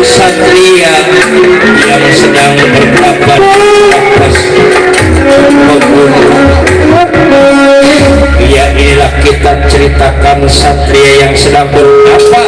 satria yang sedang berkabar atas pembunuh. Ya, inilah kita ceritakan satria yang sedang berapa.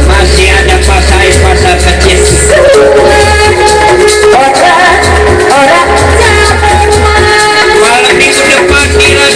Masih ada pasar kecil. Malam minggu depan kira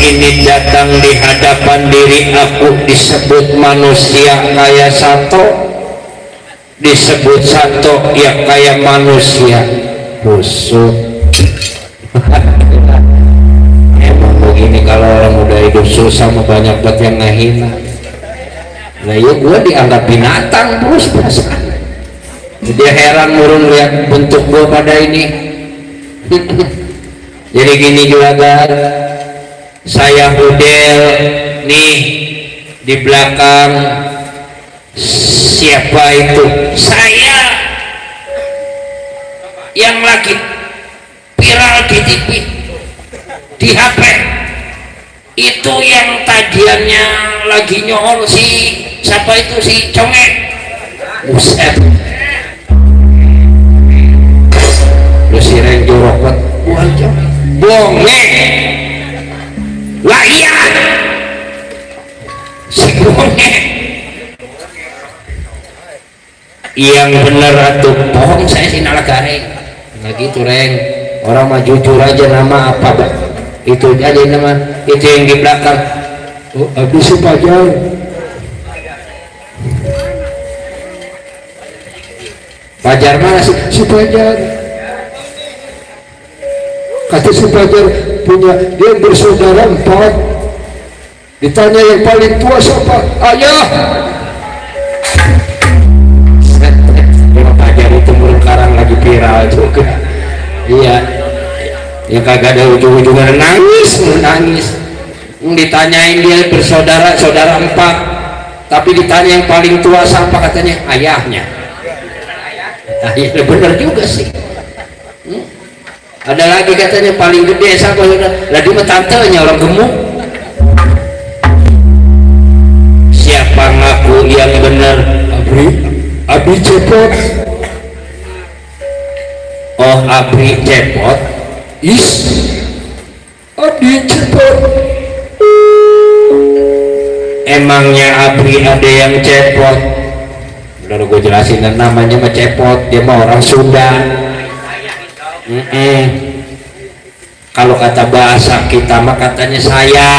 ini datang di hadapan diri aku disebut manusia kaya satu, disebut satu ya kayak manusia busuk. Emang begini kalau orang udah hidup susah mah banyak banget yang ngehina. Nah ya gue dianggap binatang terus perasaan. Dia heran murung lihat bentuk gue pada ini. Jadi gini juga kan, saya model nih di belakang siapa itu? Saya yang lagi viral di TV, di HP. Itu yang tadiannya lagi nyohol si siapa itu si Conge. Buset. Lu si Reng jorokot wajah. Bonge. Lah iya. Si Bonge. Yang bener atuh bohong saya si Nalagare nggak gitu Reng, orang mah jujur aja nama apa bah itu aja nama itu yang di belakang. Oh habis si Pajar Pajar mana sih si Pajar kata si Pajar punya dia bersaudara 4 ditanya yang paling tua siapa ayah. Pajar itu sekarang lagi viral juga. Iya ya kagak ada ujung-ujungnya nangis ditanyain dia bersaudara 4 tapi ditanya yang paling tua siapa katanya ayahnya. Akhirnya bener juga sih. Ada lagi katanya paling gede siapa lagi mah tantenya orang gemuk. Siapa ngaku yang bener? Abri cepot. Oh abri cepot. Is abri cepot. Emangnya abri ada yang cepot? Udah gue jelasin kan namanya mah cepot, dia mah orang Sunda. Kalau kata bahasa kita mah katanya saya.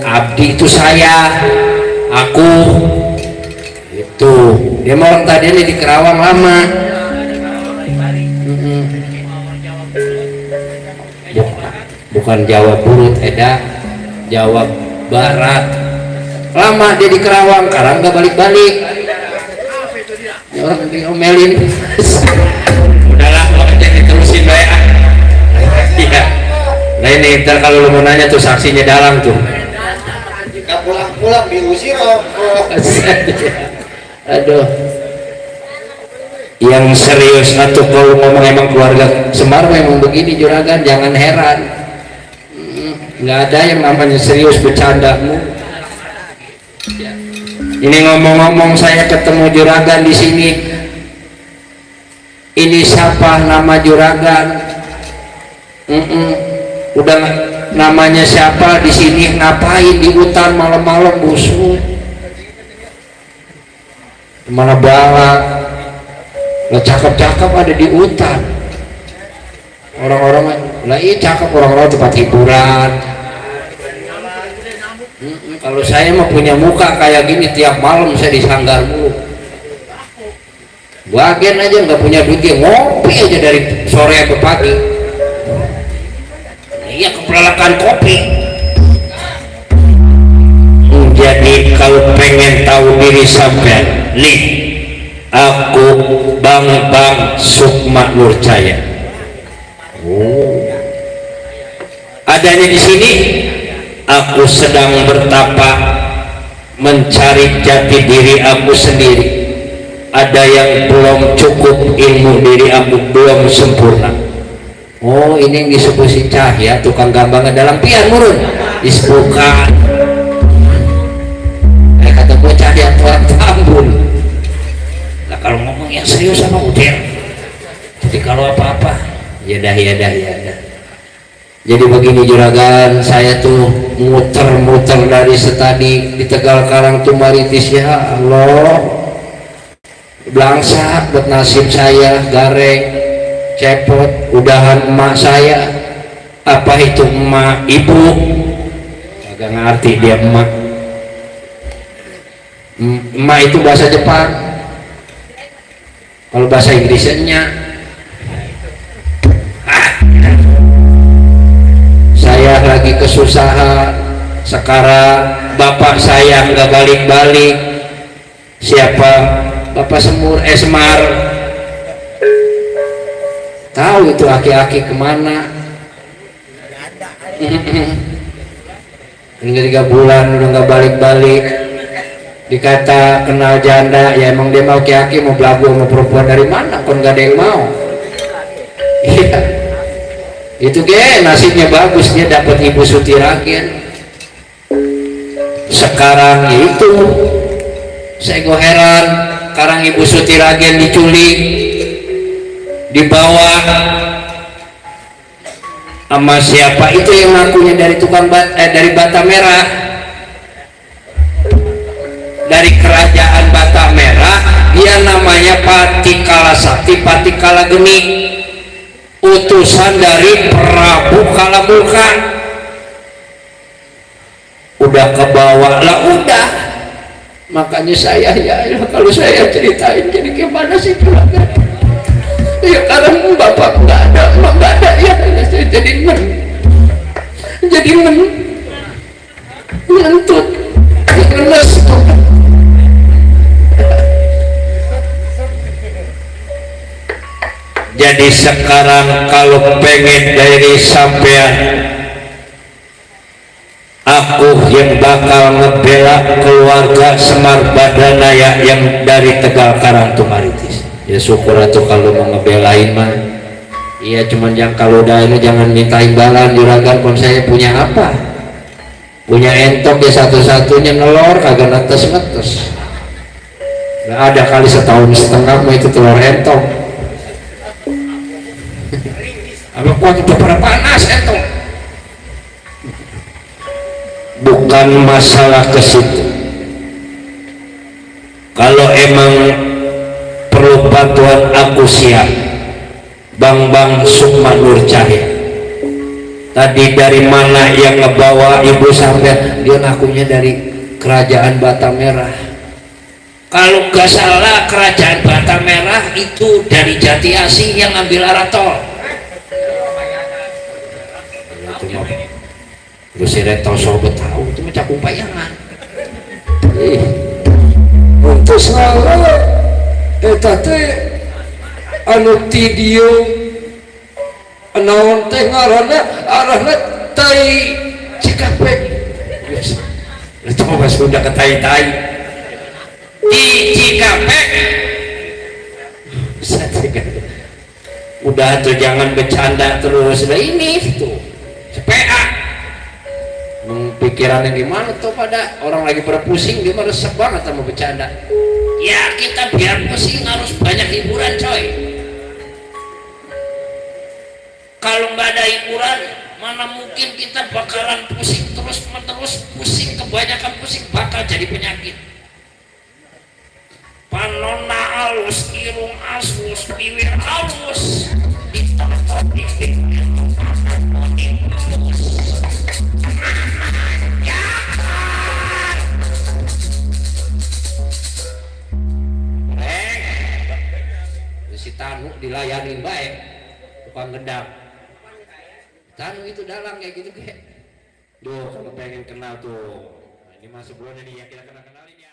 Abdi itu saya, aku itu dia mah orang tadi ini di Kerawang lama. Bukan Jawa Burut eda Jawa Barat lama dia di Kerawang sekarang nggak balik-balik ya, orang diomelin. Udahlah kalau diterusin bae ah. Iya nah ini ntar kalau lu mau nanya tuh saksinya dalam tuh jika pulang-pulang diusir aduh yang serius atau kalau ngomong emang keluarga Semar memang begini juragan jangan heran. Nggak ada yang namanya serius bercandamu. Ini ngomong-ngomong saya ketemu juragan di sini. Ini siapa nama juragan? Udah namanya siapa di sini ngapain di hutan malam-malam busuk? Mana bala? Lah cakep-cakep ada di hutan. Orang-orang lah iya cakep orang-orang tempat hiburan. Kalau saya mah punya muka kayak gini tiap malam saya disanggar mulu. Bagian aja nggak punya duit dia ngopi aja dari sore sampai pagi. Iya kepelalakan kopi. Jadi kalau pengen tahu diri sampean, nih aku Bang Sukma Nurcaya. Adanya di sini aku sedang bertapa mencari jati diri aku sendiri. Ada yang belum cukup ilmu diri aku belum sempurna. Oh ini yang disebut si Cahya tukang gambar dalam pian murun disebutkan. Kata gue Cahya tuan tambun. Nah kalau ngomong yang serius sama udah. Jadi kalau apa-apa ya dah. Jadi begini juragan, saya tuh muter-muter dari setadi di Tegal Karang Tumaritis ya Allah. Belangsak buat nasib saya, gareng, cepot, udahan emak saya. Apa itu emak? Ibu. Agak ngerti dia emak. Ma itu bahasa Jepang, kalau bahasa Inggrisnya saya lagi kesusahan sekarang, bapak saya nggak balik-balik. Siapa? Bapak Semar. Tahu itu aki-aki kemana? Hingga 3 bulan udah nggak balik-balik. Dikata kenal janda, ya emang dia mau aki-aki, mau belagu sama perempuan dari mana? Kon nggak ada yang mau. Iya. Itu nasibnya bagus, dia dapat Ibu Sutiragen. Sekarang ya itu saya go heran, sekarang Ibu Sutiragen diculik, dibawa sama siapa itu yang ngakunya dari dari Bata Merah, dari kerajaan Bata Merah. Dia namanya Patikala Sakti, Patikala Geni, utusan dari Prabu Kalamurka. Udah kebawa lah, udah. Makanya saya ya kalau saya ceritain jadi gimana sih juragan? Ya karena bapak nggak ada, emak nggak ada, ya saya jadi ngentut, ngenes tuh. Jadi sekarang kalau pengen dari sampean, aku yang bakal ngebela keluarga Semar Badanaya yang dari Tegal Karangtumaritis. Ya syukur atuh kalau mau ngebelain mah. Iya, cuman yang kalau udah ini jangan minta imbalan juragan. Kon saya punya apa? Punya entok ya satu-satunya nelor, kagak netes-netes. Nggak ada kali setahun setengah mah itu telur entok. Apa kuat udah pada panas entok. Bukan masalah ke situ. Kalau emang perlu bantuan, aku siap. Bang Sukma Nur Cahya tadi dari mana yang ngebawa ibu sampai? Dia ngakunya dari kerajaan Bata Merah. Kalau nggak salah kerajaan Bata Merah itu dari Jati Asih yang ngambil arah tol. Terus si Reto Sobat tahu itu macam kumpayangan. Untuk salah teh anu ti dieu naon teh ngaranna arahna tai Cikampek. Geus. Itu mah sudah ke tai-tai. Di Cikampek. Udah tuh jangan bercanda terus. Nah ini tuh. CPA. Pikirannya gimana tuh pada orang lagi pada pusing, dia mah resep banget sama bercanda. Ya kita biar pusing harus banyak hiburan coy. Kalau nggak ada hiburan, mana mungkin kita bakalan pusing terus menerus. Pusing, kebanyakan pusing bakal jadi penyakit. Panona alus, irung asus, bibir alus, ditotok dikit. Si Tanu dilayanin baik, tukang gendam. Tanu itu dalang kayak gitu kayak. Duh, kalau pengen kenal tuh. Nah, ini masuk bulan ini ya kita kenal-kenalin ya.